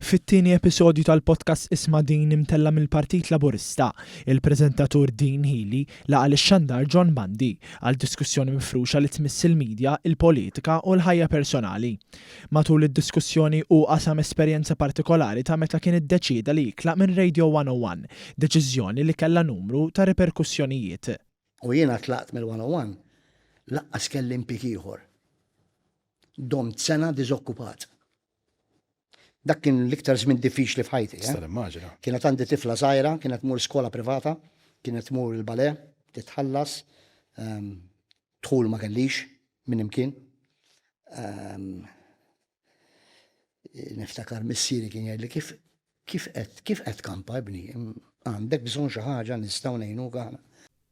Fit-tieni episodju tal-podcast Isma' Din imtella' mill-Partit Laburista, il-preżentatur Dean Hili laqa' lix-xandar John Bundy għal diskussjoni mifruxa li tmiss il-media, il-politika u l-ħajja personali. Matul id-diskussjoni hu qasam esperjenza partikolari ta' meta kien iddeċieda li jitlaq minn Radio 101, deċiżjoni li kellha numru ta' riperkussjonijiet. U jiena tlaqt mill-101 lanqas kelli impjieg ieħor. Domt sena diżokkupat. Dak kien l-iktar żmien diffiċli f'ħajti. Eh? Nimmaġina. Kienet għandi tifla żgħira, kienet tmur skola privata, kienet tmur il-ballet, titħallas, ehm, dħul ma kellix minn imkien. Ehm, niftakar missieri kien jgħidli kif kif qed kif qed kampa ibni, għandek bżonn xi ħaġa nistgħu ngħinuk aħna.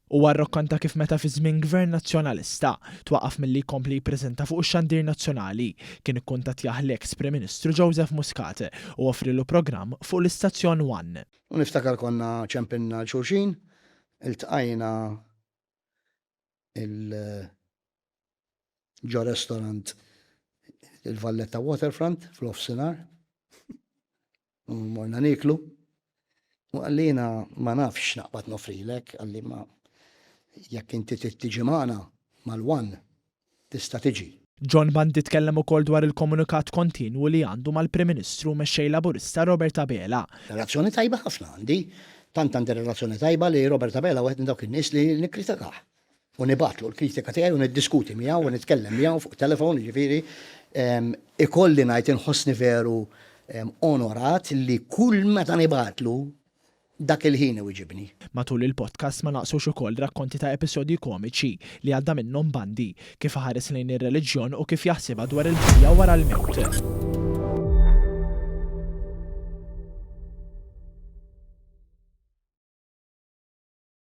Huwa rrakkonta kif meta fi żmien Gvern Nazzjonalista twaqqaf milli jkompli jippreżenta fuq ix-xandir nazzjonali, kien ikkuntattjah l-eks Prim Ministru Joseph Muscat u offrielu programm fuq l-istazzjon One. U niftakar konna ċempilna 'l xulxin, iltqajna il ġo restaurant il-Valletta Waterfront fl-offsinar. U morna nieklu. U qalli jiena ma nafx x'naqbad noffrilek, qalli ma jekk inti trid tiġi magħna mal-One tista' tiġi. John Bundy tkellem ukoll dwar il-komunikat kontinwu li għandu mal-Prim Ministru u Mexxej Laburista Robert Abela. Relazzjoni tajba ħafna għandi. Tant għandi relazzjoni tajba li Robert Abela wieħed minn dawk in-nies li nikkritikah. U nibgħatlu l-kritika tiegħi u niddiskuti miegħu u nitkellem miegħu fuq telefon, jiġifieri ikolli ngħid inħossni veru onorat li kull meta nibgħatlu dak il-ħin iwiġibni. Matul il-podcast ma naqsux ukoll rakkonti ta' episodji komiċi li għadda minnhom Bundy, kif iħares lejn ir-reliġjon u kif jaħsibha dwar il-ħajja wara l-mewt.